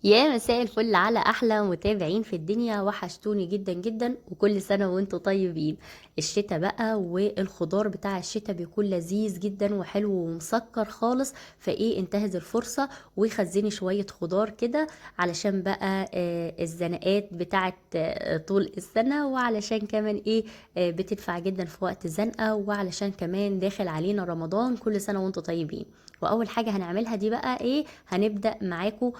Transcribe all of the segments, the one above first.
يا مساء الفل على احلى متابعين في الدنيا، وحشتوني جدا جدا، وكل سنة وانتم طيبين. الشتاء بقى والخضار بتاع الشتاء بيكون لذيذ جدا وحلو ومسكر خالص، فايه انتهز الفرصة وخزني شوية خضار كده علشان بقى الزنقات بتاعت طول السنة، وعلشان كمان ايه بتنفع جدا في وقت الزنقة، وعلشان كمان داخل علينا رمضان. كل سنة وانتم طيبين. واول حاجة هنعملها دي بقى ايه، هنبدأ معاكم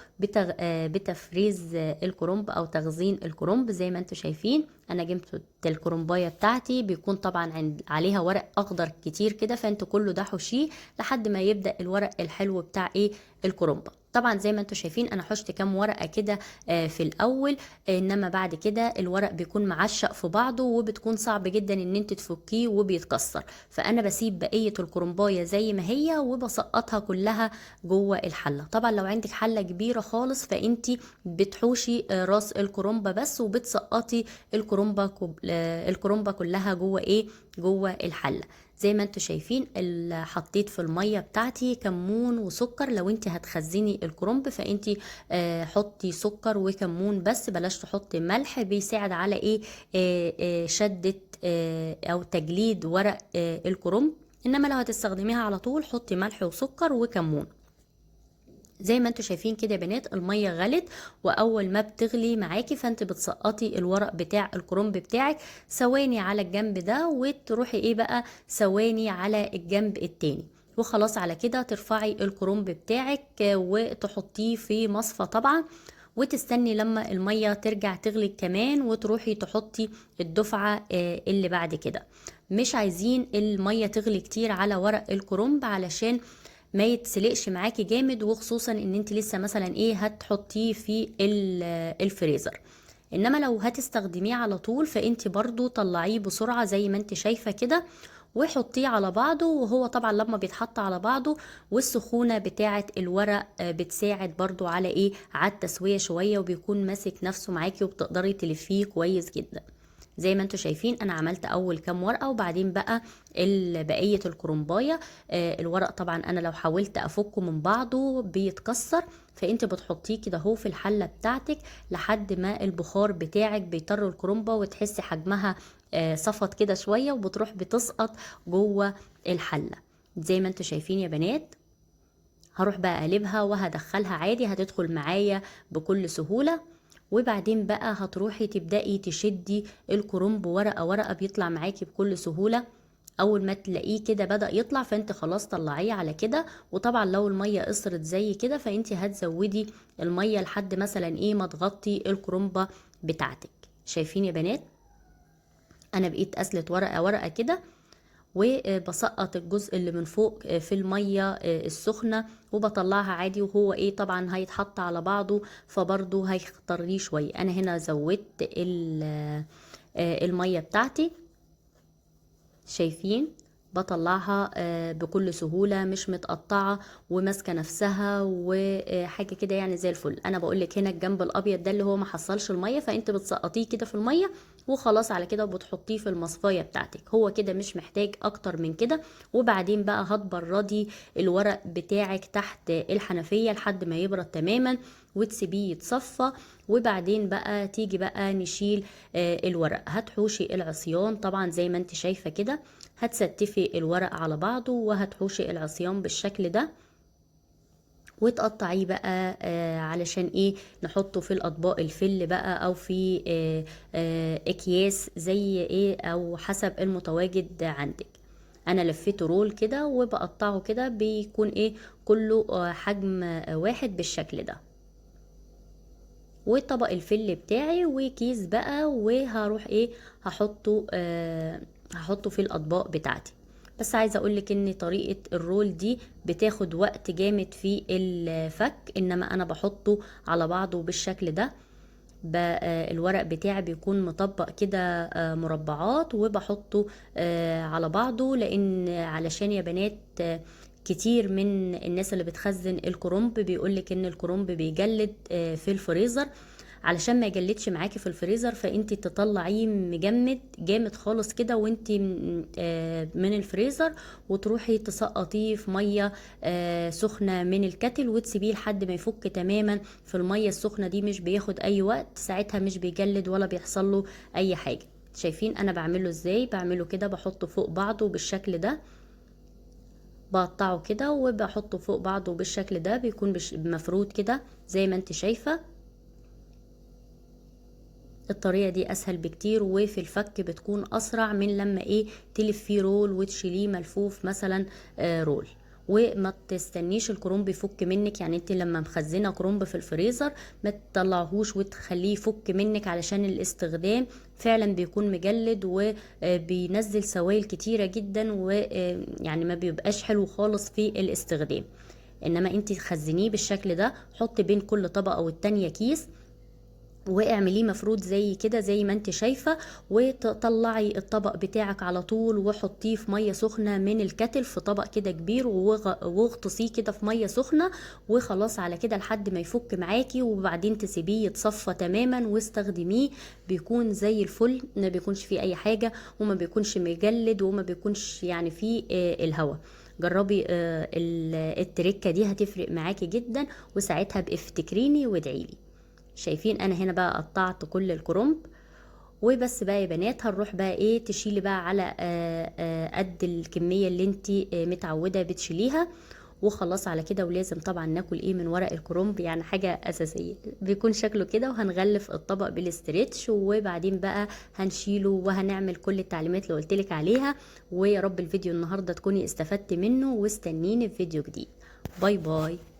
بتفريز الكرنب او تخزين الكرنب. زي ما انتم شايفين انا جبت الكرنبايه بتاعتي، بيكون طبعا عليها ورق اخضر كتير كده، فانتوا كله ده حشيه لحد ما يبدأ الورق الحلو بتاع ايه الكرنبه. طبعا زي ما انتم شايفين انا حشت كام ورقة كده في الاول، انما بعد كده الورق بيكون معشق في بعضه وبتكون صعب جدا ان انت تفكيه وبيتكسر، فانا بسيب بقية الكرنبايه زي ما هي وبسقطها كلها جوه الحلة. طبعا لو عندك حله كبيرة خالص فانت بتحوشي راس الكرنبه بس وبتسقطي الكرنبه كلها جوه ايه، جوه الحلة. زي ما انتم شايفين حطيت في المية بتاعتي كمون وسكر. لو انت هتخزني الكرنب فانت حطي سكر وكمون بس، بلاش تحطي ملح، بيساعد على ايه، شده، او تجليد ورق الكرنب. انما لو هتستخدميها على طول حطي ملح وسكر وكمون. زي ما انتم شايفين كده يا بنات المية غلت، واول ما بتغلي معاكي فانت بتسقطي الورق بتاع الكرنب بتاعك ثواني على الجنب ده، وتروحي ايه بقى ثواني على الجنب التاني، وخلاص على كده ترفعي الكرنب بتاعك وتحطيه في مصفى طبعا، وتستني لما المية ترجع تغلي كمان وتروحي تحطي الدفعة اللي بعد كده. مش عايزين المية تغلي كتير على ورق الكرنب علشان ما يتسلقش معاكي جامد، وخصوصا ان انت لسه مثلا ايه هتحطيه في الفريزر. انما لو هتستخدميه على طول فانت برضو طلعيه بسرعة زي ما انت شايفة كده وحطيه على بعضه، وهو طبعا لما بيتحط على بعضه والسخونة بتاعة الورق بتساعد برضو على ايه، على التسوية شوية، وبيكون ماسك نفسه معاكي وبتقدري تلفيه كويس جدا. زي ما انتم شايفين انا عملت اول كام ورقة، وبعدين بقى بقية الكرنباية. الورق طبعا انا لو حاولت افكه من بعضه بيتكسر، فانت بتحطيه كده اهو في الحلة بتاعتك لحد ما البخار بتاعك بيطر الكرنبة وتحسي حجمها صفت كده شوية، وبتروح بتسقط جوه الحلة. زي ما انتم شايفين يا بنات هروح بقى اقلبها وهدخلها عادي، هتدخل معايا بكل سهولة. وبعدين بقى هتروحي تبدأي تشدي الكرنب ورقة ورقة، بيطلع معاكي بكل سهولة. اول ما تلاقيه كده بدأ يطلع فانت خلاص طلعيه على كده. وطبعا لو المية قصرت زي كده فانت هتزودي المية لحد مثلا ايه ما تغطي الكرنبة بتاعتك. شايفين يا بنات انا بقيت اسلت ورقة ورقة كده، وبسقط الجزء اللي من فوق في المية السخنة وبطلعها عادي، وهو ايه طبعا هيتحط على بعضه فبرضه هيختار لي شوية. انا هنا زودت المية بتاعتي، شايفين بطلعها بكل سهولة، مش متقطعة وماسكة نفسها وحاجة كده زي الفل. انا بقولك هنا الجنب الابيض ده اللي هو ما حصلش المية، فانت بتسقطيه كده في المية وخلاص على كده، وبتحطيه في المصفاية بتاعتك. هو كده مش محتاج اكتر من كده. وبعدين بقى هتبردي الورق بتاعك تحت الحنفية لحد ما يبرد تماما وتسيبيه يتصفى. وبعدين بقى تيجي بقى نشيل الورق. هتحوشي العصيان طبعا زي ما انت شايفة كده، هتستفي الورق على بعضه وهتحوشي العصيان بالشكل ده وتقطعيه بقى علشان ايه نحطه في الاطباق الفل بقى، او في اكياس زي ايه او حسب المتواجد عندك. انا لفيته رول كده وبقطعه كده، بيكون ايه كله حجم واحد بالشكل ده. وطبق الفل بتاعي وكيس بقى، وهروح ايه هحطه في الاطباق بتاعتي. بس عايزه اقولك ان طريقه الرول دي بتاخد وقت جامد في الفك، انما انا بحطه على بعضه بالشكل ده. الورق بتاعي بيكون مطبق كده، مربعات، وبحطه على بعضه، لان علشان يا بنات، كتير من الناس اللي بتخزن الكرنب بيقولك ان الكرنب بيجلد في الفريزر. علشان ما يجلدش معاكي في الفريزر، فانت تطلعيه مجمد جامد خالص كده وانت من الفريزر، وتروحي تسقطيه في مية سخنة من ال kettle، وتسيبيه لحد ما يفك تماما في المية السخنة دي. مش بياخد اي وقت ساعتها، مش بيجلد ولا بيحصل له اي حاجة. شايفين انا بعمله ازاي؟ بعمله كده، بحطه فوق بعضه بالشكل ده، بقطعه كده وبحطه فوق بعضه بالشكل ده، بيكون مفرود كده زي ما انت شايفه. الطريقة دي اسهل بكتير، وفي الفك بتكون اسرع من لما تلفيه roll وتشيليه ملفوف مثلا roll. وما تستنيش الكرنب يفك منك، يعني انت لما مخزنة كرنب في الفريزر ما تطلعهوش وتخليه يفك منك، علشان الاستخدام فعلا بيكون مجلد وبينزل سوائل كتيرة جدا، ويعني ما بيبقاش حلو خالص في الاستخدام. انما انت خزنيه بالشكل ده، حطي بين كل طبقه والتانية كيس، واعمليه مفروض زي كده زي ما انت شايفه، وتطلعي الطبق بتاعك على طول وحطيه في مية سخنة من الكتل في طبق كده كبير، واغطسيه كده في مية سخنة، وخلاص على كده لحد ما يفك معاكي، وبعدين تسيبيه يتصفى تماما واستخدميه، بيكون زي الفل، ما بيكونش فيه اي حاجة، وما بيكونش مجلد، وما بيكونش فيه الهوا. جربي التركة دي، هتفرق معاكي جدا، وساعتها بافتكريني وادعيلي. شايفين انا هنا بقى قطعت كل الكرنب وبس بقى يا بنات. هنروح بقى تشيلي بقى على قد الكمية اللي انتي متعودة بتشيليها، وخلاص على كده. ولازم طبعا ناكل من ورق الكرنب، يعني حاجة اساسية، بيكون شكله كده. وهنغلف الطبق بالاسترتش، وبعدين بقى هنشيله وهنعمل كل التعليمات اللي قلتلك عليها. ويا رب الفيديو النهاردة تكوني استفدتي منه، واستنيني في فيديو جديد. bye bye.